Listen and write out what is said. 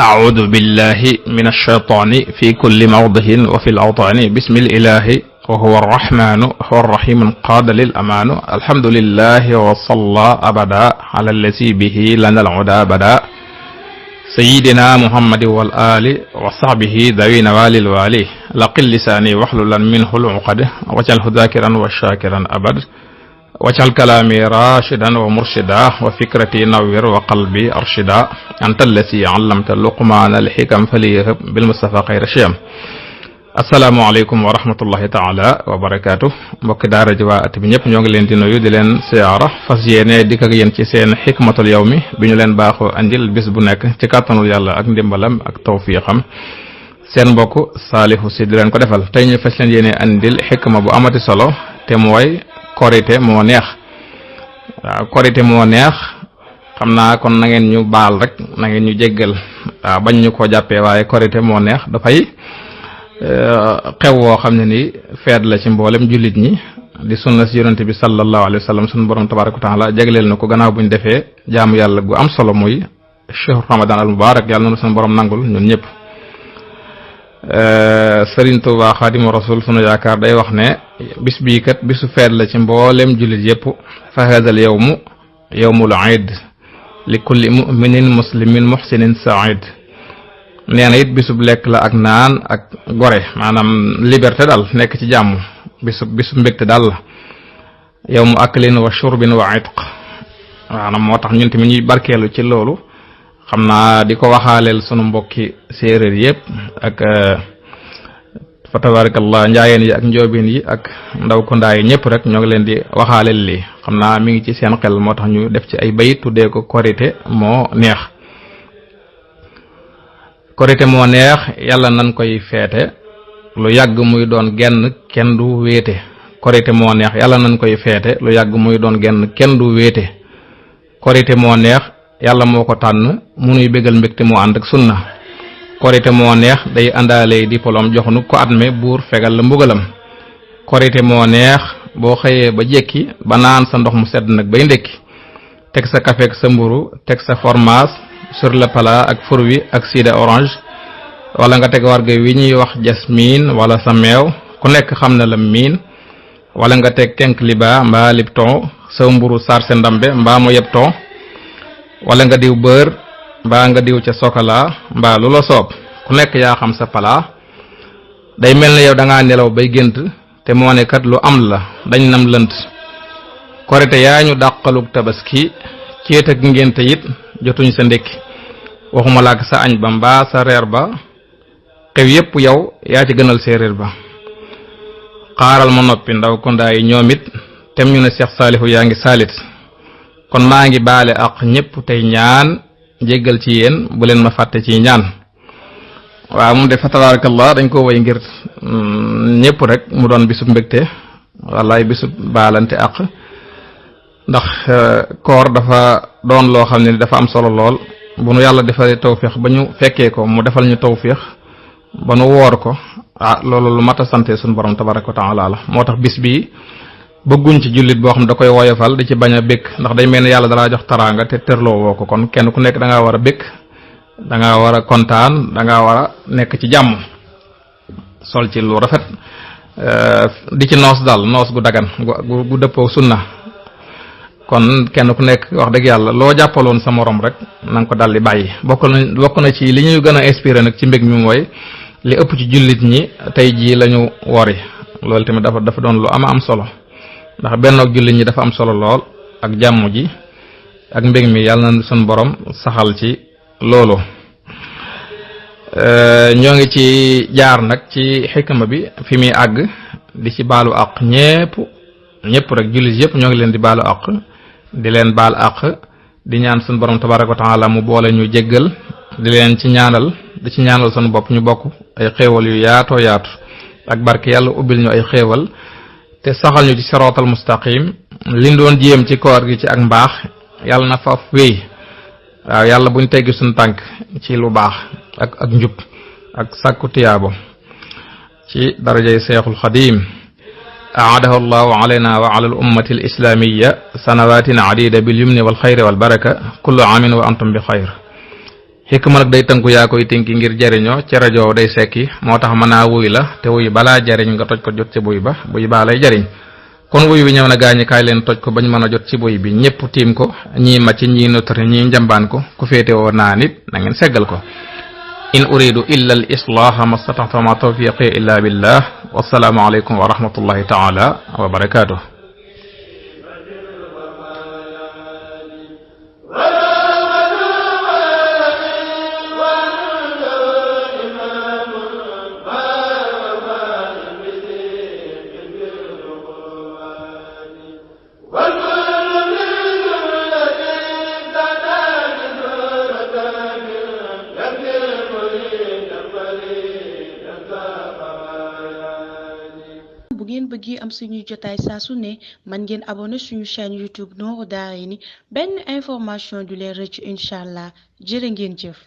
أعوذ بالله من الشيطان في كل موضع وفي الأوطان بسم الإله وهو الرحمن هو الرحيم قاد للأمان الحمد لله وصلى أبدا على الذي به لنا العدا بدا سيدنا محمد والآل وصحبه ذوي نوال الوالي لقل لساني واحللا منه العقد واجعله ذاكرا وشاكرا أبد واجعل كلامي راشدا ومرشدا وفكرتي نوّر وقلبي أرشدا أنت الذي علمت لقمان الحكم فليهب بالمصطفى خير شيم assalaamu aleykum wa rahmatullahi taala wa barakaatu mbokki daara ji waa at bi ñëpp ñoo ngi leen di nuyu di leen siyaara fas yéene dikk ak yéen ci seen xikmatul yawmi bi ñu leen baaxoo andil bis bu nekk ci kàttanul yàlla ak ndimbalam ak tawfiixam seen mbokk Saalihu Si di leen ko defal tey ñu fas leen yéene andil xikma bu amati solo te mooy korite moo neex. waaw korite moo neex xam naa kon na ngeen ñu baal rek na ngeen ñu jéggal waaw bañ ñu ko jàppee waaye korite moo neex dafay xew woo xam ne ni feet la ci mboolem jullit ñi di sunna si yonente bi sallallahu alayhi wa sallam sunu borom tabaraka wa taala jagleel na ko gannaaw buñ defee jaamu yàlla gu am solo muy chehru ramadan al mubarak yàlla na sunu borom nangul ñun ñëpp. Sëriñ Tuubaa Xaadimu Rasuul sunu yaakaar day wax ne bis bii kat bisu feet la ci mboolem jullit yëpp fa haadal yawmu yawmul iid li kulli muminin muslimin muhsinin said nee na it bisub lekk la ak naan ak gore maanaam liberté daal nekk ci jàmm bisub mbégte daal la yawmu aklin wa shurbin wa itq maanaam moo tax ñun tamit ñuy barkeelu ci loolu xam naa di ko waxaaleel sunu mbokki séeréer yëpp ak fa tabarakallah njaayeen yi ak njoobeen yi ak ndaw ko ndaay ñëpp rek ñoo ngi leen di waxaaleel lii xam naa mi ngi ci seen xel moo tax ñu def ci ay bayit tuddee ko korite moo neex. korite moo neex yàlla nan koy feete lu yàgg muy doon genn kenn du wéete korite moo neex yàlla nan koy feete lu yàgg muy doon genn kenn du wéete korite moo neex yàlla moo ko tànn munuy bégal mbégte moo ànd ak sunna korite moo neex day àndaale diplôme joxnu ko adme buur fegal la mbugalam korite moo neex boo xëyee ba jekki ba naan sa ndox mu sedd nag bay ndekki teg sa café ak sa mburu teg sa fromage sur le plat ak fur wi ak sida orange wala nga teg warga wi ñuy wax jasmine wala sa meew ku nekk xam na la miin wala nga teg kenkliba mbaa lipton sa mburu sarse ndambe mbaa mu yebton wala nga diw beurre mbaa nga diw ca chocolat mbaa lu la soob ku nekk yaa xam sa plat day mel ne yow da ngaa nelaw bay gént te moo ne kat lu am la dañ nam lënt korite yaa ñu dàqalug tabaski céet ak ngénte it jotuñ sa ndékki waxuma laak sa añ ba mbaa sa reer ba xew yépp yow yaa ci gënal séeréer ba xaaral ma noppi ndaw ko ndaay ñoom it tem ñu ne Cheikh Saalihu yaa ngi saalit kon maa ngi baale ak ñëpp tey ñaan jéggal ci yéen bu leen ma fàtte ci ñaan. waaw moom de fa tabarakallah dañ ko woy ngir ñëpp rek mu doon bisub mbégte wallaay bisub baalante ak ndax koor dafa doon loo xam ne dafa am solo lool bu nu yàlla defalee tawfiix ba ñu fekkee ko mu defal ñu tawfiix ba nu woor ko loolu lu mat a sante suñu borom tabaraka wa taala la moo tax bis bi bëgguñ ci jullit boo xam da koy woyofal di ci bañ a békk ndax day mel ne yàlla dalaa jox taraanga te tërloo woo ko kon kenn ku nekk da ngaa war a békk da ngaa war a kontaan da ngaa war a nekk ci jàmm sol ci lu rafet di ci noos daal noos gu dagan gu dëppoo sunna kon kenn ku nekk wax dëgg yàlla loo jàppaloon sa morom rek na nga ko daldi bàyyi bokk na ci li ñuy gën a inspiré nag ci mbég mi mooy li ëpp ci jullit ñi tey jii lañu wori loolu tamit dafa doon lu am solo ndax benn ak jullit ñi dafa am solo lool ak jàmm ji ak mbég mi yàlla na suñu borom saxal ci loolu. ñoo ngi ci jaar nag ci xikma bi fi muy àgg di ci baalu àq ñëpp rek jullit yëpp ñoo ngi leen di baalu àq di leen baal àq di ñaan suñu borom tabaraka wa taala mu boole ñu jéggal di leen ci ñaanal di ci ñaanal suñu bopp ñu bokk ay xéewal yu yaatoo yaatu ak barke yàlla ubbil ñu ay xéewal te saxal ñu ci siraatal mustaqim liñ doon jéem ci koor gi ci ak mbaax yàlla na fa wéy waaw yàlla buñ teggi suñu tànk ci lu baax ak njub ak sàkku tiyaabo ci darajay seexul xadim aadahu allahu alayna wa ala al ummati al islamiyya sanawatin adida bil yumni wal xayri wal baraka kullu amin wa antum bi xayr xikma nag day tënku yaa koy tënki ngir jariñoo ci rajo day sekki moo tax mën naa wuy la te wuy balaa jariñ nga toj ko jot ci buy baa lay jariñ kon wuy bi ñëw na gaañi kaay leen toj ko bañ mën a jot ci buy bi ñépp tiim ko ñii macc ñii notari ñii njambaan ko ku féete woo naa nit na ngeen seggal ko in uridu illa al islaha mastata'tu ma tawfiqi illa billah wassalaamu alaykum wa rahmatullahi ta'ala wa barakatuh bu ngeen bëggee am suñuy jotaay saa su ne man ngeen abonné suñu chaîne YouTube Nourou Darayni benn information du leen rëcc incha allah jërë ngeen jëf